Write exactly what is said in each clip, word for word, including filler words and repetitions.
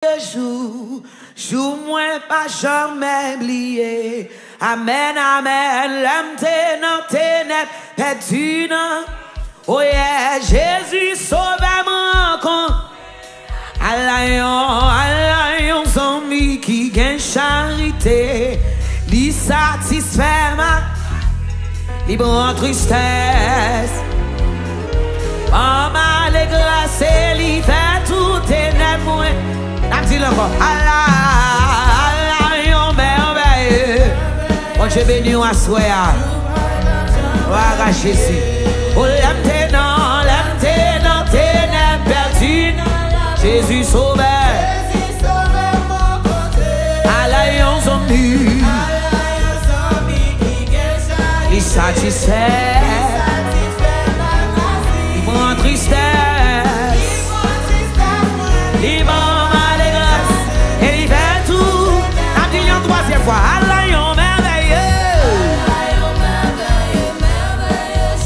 Jou, jou mwen pa janmen bliye. Amèn, amèn. Lè m te nan tenèb, pèdi nan. Oyè, Jezi sovè m rankon. Ala yon, ala yon zanmi ki gen charite. Li satisfè m ak Li pran tristès. Ban m alegrès e li fè tout tenèb mwen. N ap di l ankò. Ala, ala yon mèvèye. Bondye beni w aswè a. Glwa a Jezi. O lè m te nan, lè m te nan tenèb pèdi. Jezi sovè. Ala yon zanmi. Li satisfè. Li pran tristès. Li ban m alegrès. E li fè tou. N ap di l yon twazyèm fwa. Ala yon mèvèye.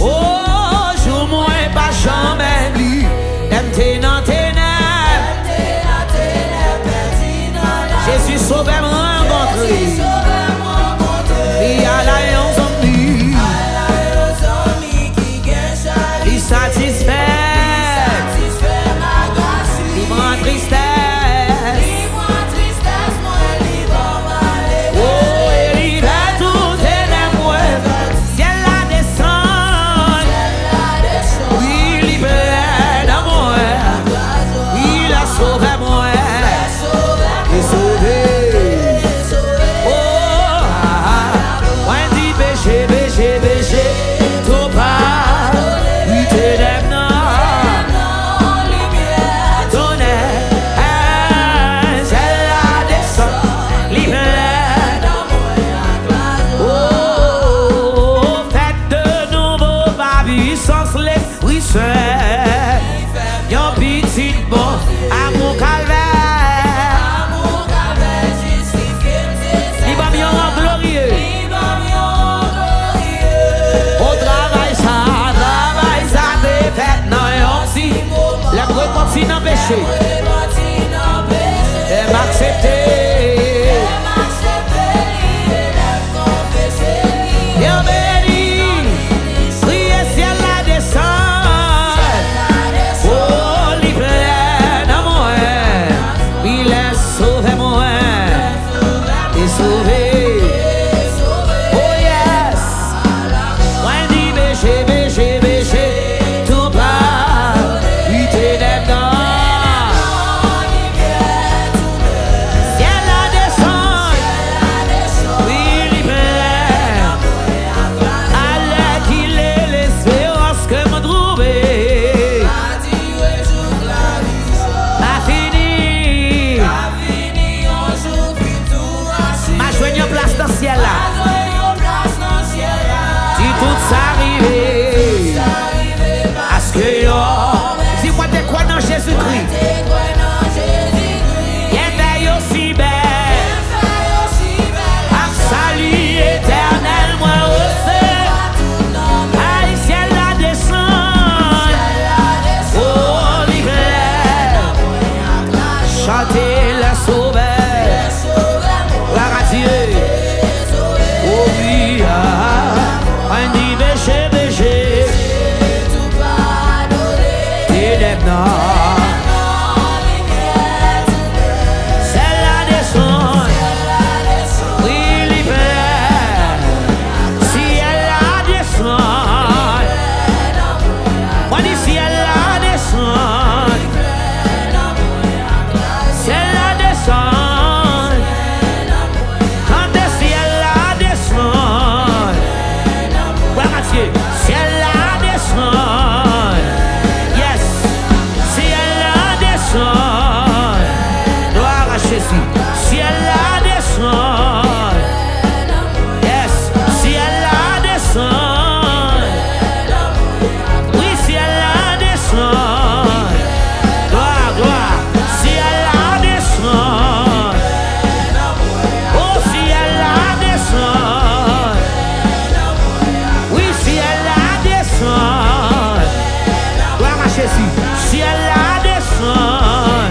O, jou mwen pa janmen bliye. Lè m te nan tenèb. Jezi sovè m rankontre. Li ala yon zanmi. Li satisfè. Li pran tristès. O, e li fè tout tenèb mwen. Syèl la desann. Wi, li plè nan mwen. Wi, lè sovè mwen. Li sove. O, a, a. Mwen di peche, peche, peche. Tou pa. Wi, tenèb nan. Tonè. Syèl la desann. Li plè. O, fèt de nouvo pa pwisans Lespri Sen. Yon pitit bon amou kalvè. Li ban m yon rang glorye. O travay sa, travay sa te fèt nan yon ti. Lè m repanti nan peche. Lè m aksepte. Yo beni, priye syèl la desann. O, li plè nan mwen. Wi, lè sovè mwen. Li sove. Oh yes. Mwen di peche, peche, peche. Tou pa. Wi, tenèb nan. Syèl la desann. Wi, li plè. Alèkile lesperans ke m twouve. Pa fini. M a jwenn yon plas nan syèl la. Si tout sa rive. Paske yon. Di mwen te kwè nan Jezikri. Byenfè yo si bèl. Ak sali etènèl mwen resevwa. Ay, syèl la desann. O, li plè. Chante lè sovè. Glwa a Dye. O wi, a. Ann di peche, peche. Tenèb nan. Syèl la desann. Wi, li plè. Syèl la desann. Mwen di syèl la desann. Syèl la desann. Kante syèl la desann. Glwa a Dye. Syèl la desann. Yes. Syèl la desann. Glwa a Jezi. Syèl la desann. Yes. Syèl la desann. Wi, syèl la desann. Glwa, glwa. Syèl la desann. O, syèl la desann. Wi, syèl la desann. Glwa a Jezi. Syèl la desann.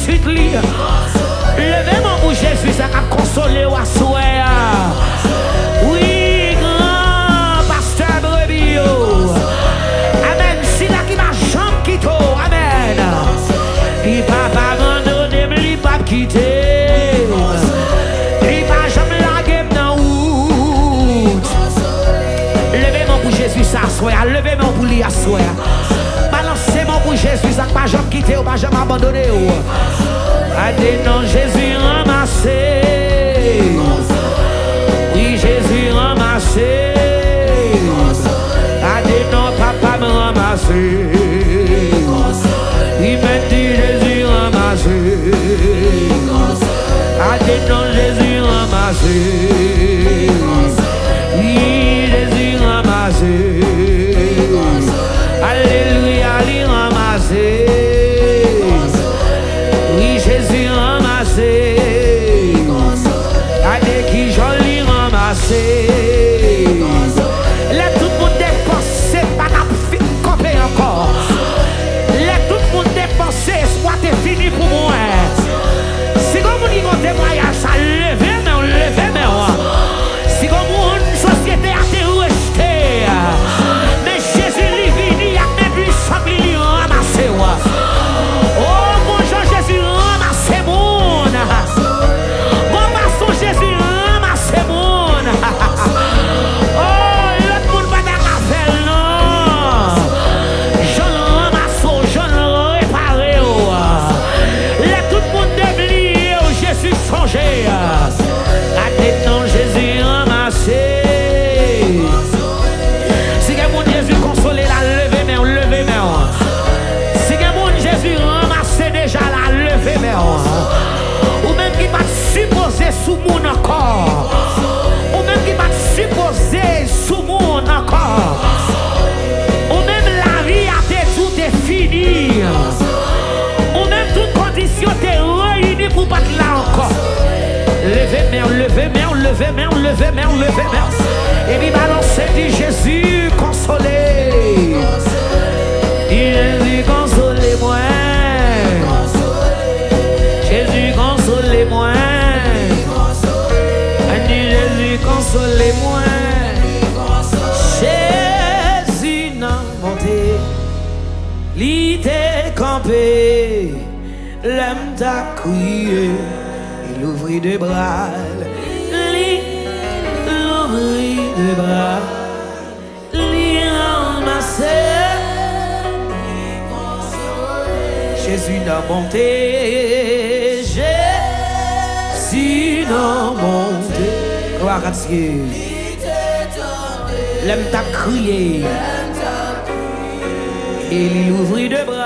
pitit li. Leve men w pou Jezi sa k ap konsole w aswè a. Wi, gran pastè brebi yo. Amèn. Sila ki pa janm kite w. Amèn. Li p ap abandone m, li p ap kite m. Li pa janm lage m nan wout. Leve men w pou Jezi sa aswè a. Leve men w pou li aswè a. Balanse men w pou Jezi sa k pa janm kite w, pa janm abandone w. Gade non Jezi ranmase. Wi, Jezi ranmase. Gade non papa m ranmase. Wi, men di Jezi ranmase. Gade non Jezi ranmase. Wi, Jezi ranmase. Alelouya, li ranmase. Wi, Jezi ranmase. Gade kijan li ranmase. Lè tout moun te panse pa t ap fin kanpe ankò. Lè tout moun te panse espwa te fini pou mwen. Si gon moun ki gon temwayaj sa, leve men w, leve men w. Si gon moun sosyete a te rejte, men Jezi li vini ak men pwisan li, li ranmase w. O, gon jan Jezi ranmase moun. Gon fason Jezi ranmase moun. O, lòt moun pa ta ka fè l non. Jan l ranmase w, jan l repare w. Lè tout moun te bliye w, Jezi sonje. Gade non Jezi ranmase. Si gen moun Jezi konsole la, leve men w, leve men w. Si gen moun Jezi ranmase deja la, leve men w. Ou menm ki pa t sipoze sou moun ankò. Ou menm ki pa t sipoze sou moun ankò. Ou menm lavi a te di w te fini. Ou menm tout kondisyon te reyini pou w pa t la ankò. Leve men w, leve men w, leve men w, leve men w, leve men w. Epi balanse di Jezi konsole. Di Jezi konsole mwen. Jezi konsole mwen. Ann di Jezi konsole mwen. Jezi nan monte, li te kanpe lè m t ap kriye. Li louvri de bra l, li louvri de bra l. Li ranmase. Jezi nan monte, Jezi nan monte. Glwa a Dye. Lè m t ap kriye, e li louvri de bra.